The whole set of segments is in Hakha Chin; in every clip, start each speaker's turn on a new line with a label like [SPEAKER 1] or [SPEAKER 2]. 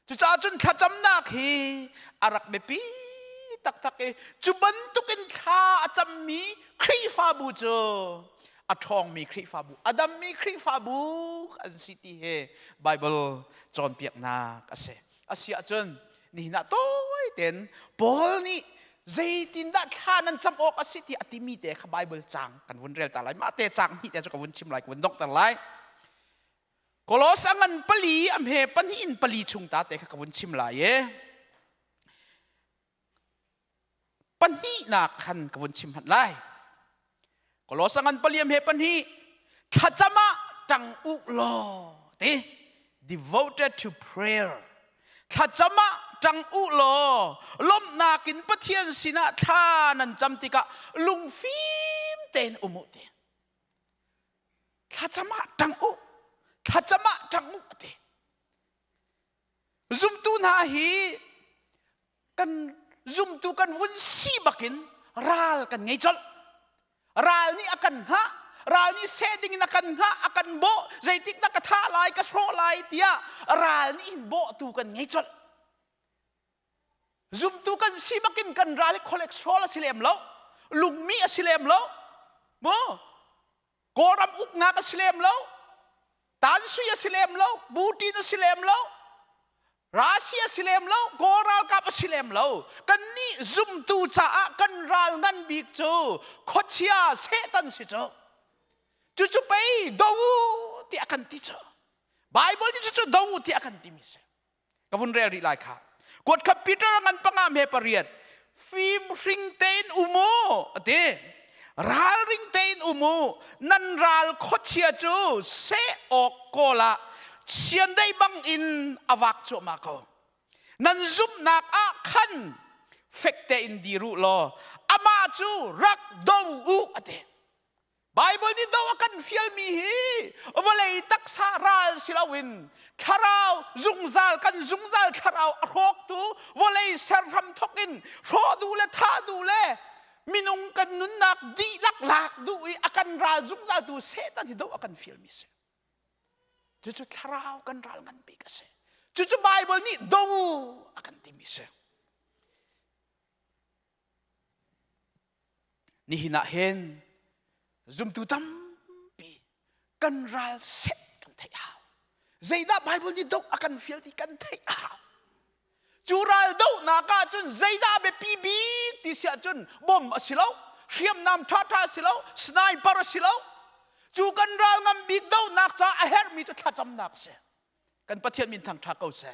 [SPEAKER 1] Cucaah cun thlacamnak hi a rak biapi taktak i cu bantukin thla a cammi Khrihfabu cu a ṭhawngmi Khrihfabu, a dammi Khrihfabu an si ti hi Bible cawnpiaknak a si. A si ahcun nihin ah tawi tein Paul nih zeitindah thla nan cam awk a si ti a timi te kha Bible caang kan vun rel ta lai. Mah te caang hnih te cu ka vun chim lai, ka vun donghter lai. Kolos a ngan pali a hme pahnih in pali chung ta te kha ka vun chim lai i pahnihnak khan ka vun chim hmanh lai. Kolos a ngan pali a hme pahnih thlacam ah ṭang u law ti devoted to prayer thlacam ah ṭang u law lawmhnak in Pathian sinah thla nan cam tikah lungfim tein um u ti. Thlacam ah ṭang u, thlacam ah ṭang u a ti. Zumtu hna hi kan zumtu kan vun si bakin ral kan ngei colh. Ral nih a kan hngah, ral nih seh ding in a kan hngah, a kan bawh, zeitik dah ka thah lai, ka hrawh lai tiah ral nih hin bawhtu kan ngei colh. Zumtu kan si bakin kan ral hi cholesterol a si lem lo, lungmi a si lem lo, mu Kawlram uknak a si lem lo, tansui a si lem lo, butin a si lem lo, Russia a si lem lo, Kawl ralkap a si lem lo. Kannih zumtu caah kan ral ngan bik cu khuachia Satan si cu. Cucu pei do u tiah kan ti cu. Bible nih cucu do u tiah kan timi si. Ka vun rel rih lai kha. Kuat kha Peter ngan panga me pariat fim hring tein um u ati. Ralring tein um u nan ral khuachia cu seh awk kawl ah chiandeih bang in a vak cuahmah ko. Nan zumhnak ah khan fek tein dir u law amah cu rak do u ati. Bible nih do a kan fialmi hi vawlei taksa ral si loin thlarau zungzal kan zungzal thlarau a hrawktu vawlei serhram thok in hrawh duh le thah duh le minung kan nunnak dihlak lak duh i a kan ral zungzal tu Satan hi do a kan fialmi si. Cucu thlarau kan ral ngan bik a si. Cucu Bible nih do a kan timi si. Nihin ah hin zumtu tampi kan ral set kan theih hau. Zeidah Bible nih doh a kan fial ti kan theih a hau. Cu ral dohnak ah cun zeidah biapi bik ti si ahcun bom a si lo, hriamnam ṭhaṭha a si lo, sniper a si lo. Cu kan ral ngam bik dohnak caah a herhmi cu thlacamnak a si. Kan Pathian min thangṭha ko seh.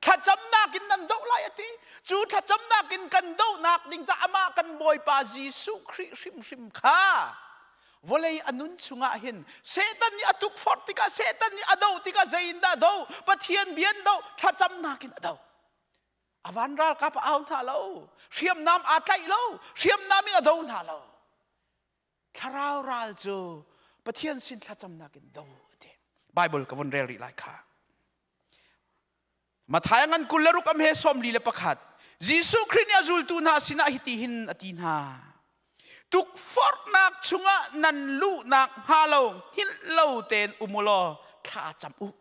[SPEAKER 1] Thlacamnak in nan doh lai a ti. Cu thlacamnak in kan dohnak ding ca amah kan Bawipa Jesuh Khrih hrimhrim kha vawlei a nun chungah hin Satan nih a tukforh tikah Satan nih a doh tikah zei in dah do Pathian bia in do thlacamnak in a do. A van ralkap a au hna lo. Hriamnam aa tlaih lo. Hriamnam in a do hna lo. Thlarau ral cu Pathian sin thlacamnak in do a ti. Bible ka vun rel rih lai kha. Matthai ngan 26 am he 41 Jesuh Khrih nih a zultu hna sinah hiti hin a ti hna. Tukforhnak chungah nan luhnak hnga lo hngilh lo tein um u law thla cam u.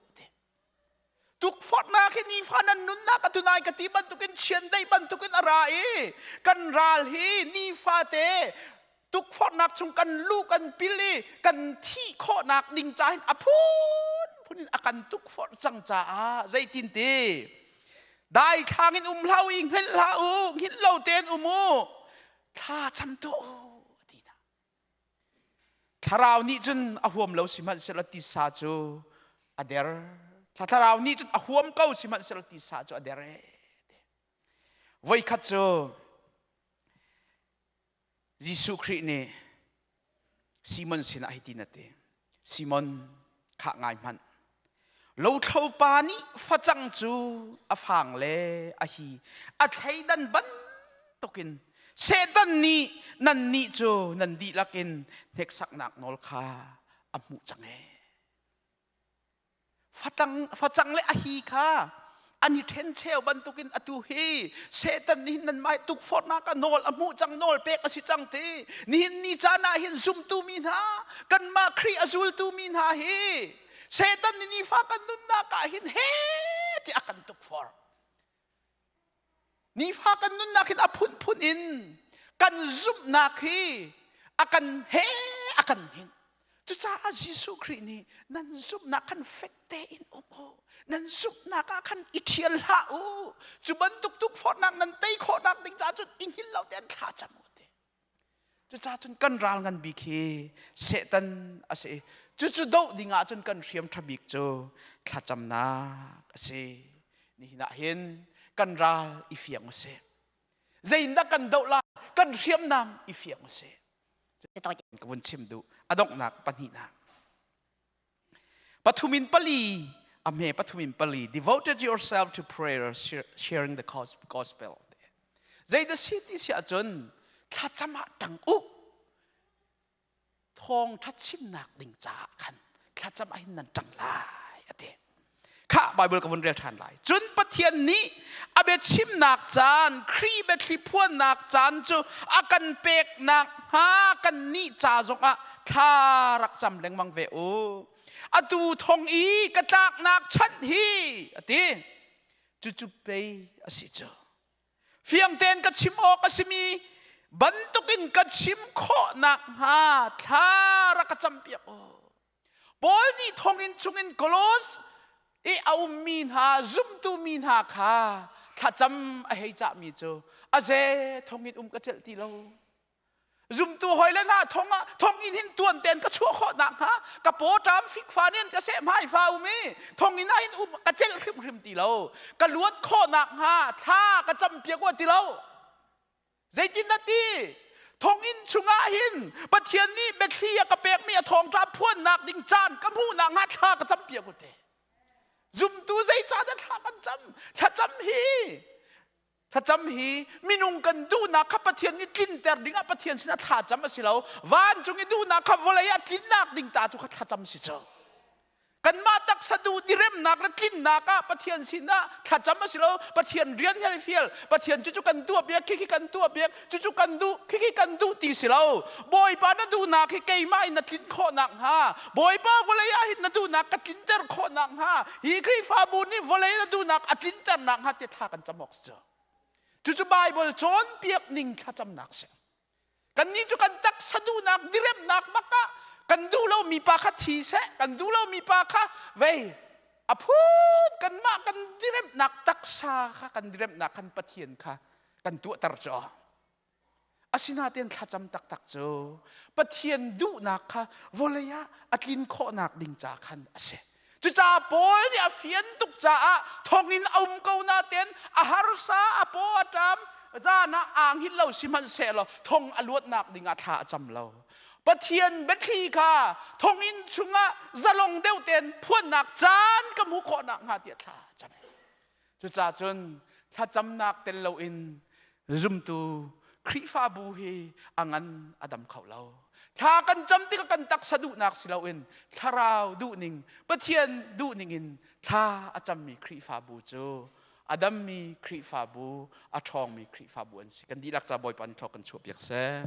[SPEAKER 1] Tukforhnak hi nifa nan nunnak a tunai ka ti bantukin chiandeih bantukin a ra i kan ral hi nifate tukforhnak chung kan lu kan pil i kan thih khawhnak ding ca hin a phunphun in a kan tukforh cang caah zeitin ti daithlang in um hlah u i hngilh hlah u hngilh lo tein um u thla cam tuah u a ti hna Thlarau nih cun a huam lo sihmanhsehlaw tisa cu a der. Thlarau nih cun a huam ko sihmanhsehlaw tisa cu a der ee. Voikhat cu Jesuh Khrih nih Simon sinah hitin a ti. Simon, khah ngai hmanh. Lothlopa nih facang cu a fang le a hi a thleidan bantukin Satan nih nannih cu nan dihlak in hneksaknak nawl kha a hmuh cang ee. Facang, facang le a hi kha an i ṭhencheu bantukin atu hi Satan nih hin nanmah tukforhnak ah nawl a hmuh cang nawl pek a si cang ti nihin ni caan ah hin zumtu mi hna kanmah Khrih a zultu mi hna hi Satan nih nifa kan nunnak ah hin he ti a kan tukforh. Nifa kan nunnak hin a phunphun in kan zumhnak hi a kan he a kan hinh. Cucaah Jesuh Khrih nih nan zumhnak khan fek tein um u. Nan zumhnak ah khan i ṭhial hlah u. Cu bantuk tukforhnak nan tei khawhnak ding caah cun i hngilh lo tein thla cam u ti. Cucaah cun kan ral ngan bik hi Satan a si. Cucu doh ding ah cun kan hriam ṭha bik cu thlacamnak a si. Nihin ah hin kan ral i fiang u sih. Zeiindah kan doh lai? Kan hriamnam i fiang u sih. Ka vun chim duh. A donghnak pahnihnak. Pathum in pali a hme pathum in pali devoted yourself to prayer sharing the gospel. Zei da si ti si ahcun thlacam ah ṭang u. Thawngṭha chimnak ding caah khan thlacam ah hin nan ṭang lai a ti. Kha Bible ka vun rel ṭhan lai. Cun Pathian nih a biachimnak caan, Khrih biathli phuannak caan cu a kan peknak hnga kannih ca zongah thla rak cam lengmang ve u. Atu thong i ka tlaknak chanh hi a ti. Cucu pei a si cu. Fiang tein ka chim awk a simi bantukin ka chim khawh nakhnga thla rak ka campiak u. Paul nih thonginn chungin Kolos i a ummi hna zumtu mi hna kha thlacam a hei cahmi cu a ze thonginn um ka celh ti lo. Zumtu hawile hna thong ah thonginn hin tuan tein ka chuah khawh nakhnga ka paw ṭam fikfa nih an ka seh hmaifa um i thonginn ah hin um ka celh hrimhrim ti lo. Ka luat khawh nakhnga thla ka campiak u ti lo. Zeitin na ti? Thonginn chungah hin Pathian nih biathli a ka pekmi a thawngṭha phuannak ding caan ka hmuh nakhnga thla ka campiak u ti. Zumtu zeicahdah thla kan cam? Thlacam hi thlacam hi minung kan duhnak kha Pathian nih tlinter dingah Pathian sinah thlacam a si lo. Vancung i duhnak kha vawlei ah tlinnak ding ta cu kha thlacam si cu. Kanmah taksa duh diremnak le tlinnak ah Pathian sinah thlacam a si lo. Pathian rian he fial. Pathian cucu kan tuah piak, khikhi kan tuah piak, cucu kan duh, khikhi kan duh ti si lo. Bawipa na duhnak hi keimah in na tlin khawh nakhnga, Bawipa vawlei ah hin na duhnak ka tlinter khawh nakhnga, hi Khrihfabu nih vawlei na duhnak a tlinter nakhnga ti thla kan cam awk si cu. Cucu Bible cawnpiak ning thlacamnak si. Kannih cu kan taksa duhnak diremnak bak ah kan duh lomi pa kha thi seh, kan duh lomi pa kha vei a phun kanmah kan diremnak taksa kha kan diremnak khan Pathian kha kan tuahter cu. Asinain thlacam taktak cu Pathian duhnak kha vawlei ah a tlin khawhnak ding ca khan a si. Cucaah Paul nih a fian tuk caah thonginn a um ko nain a harsa a paw a ṭam zan ah aa hngilh lo sihmanhsehlaw thong a luatnak ding ah thla a cam lo. Pathian biathli kha thonginn chungah zalong deuh tein phuannak caan ka hmuh khawh nakhnga tiah thla a cam. Cucaah cun thlacamnak tel loin zumtu Khrihfabu hi a ngan a dam kho lo. Thla kan cam tikah kan taksa duhnak si loin thlarau duhning, Pathian duhning in thla a cammi Khrihfabu cu a dammi Khrihfabu, a ṭhawngmi Khrihfabu an si. Kan dihlak ca Bawipa nih thluak kan chuahpiak seh.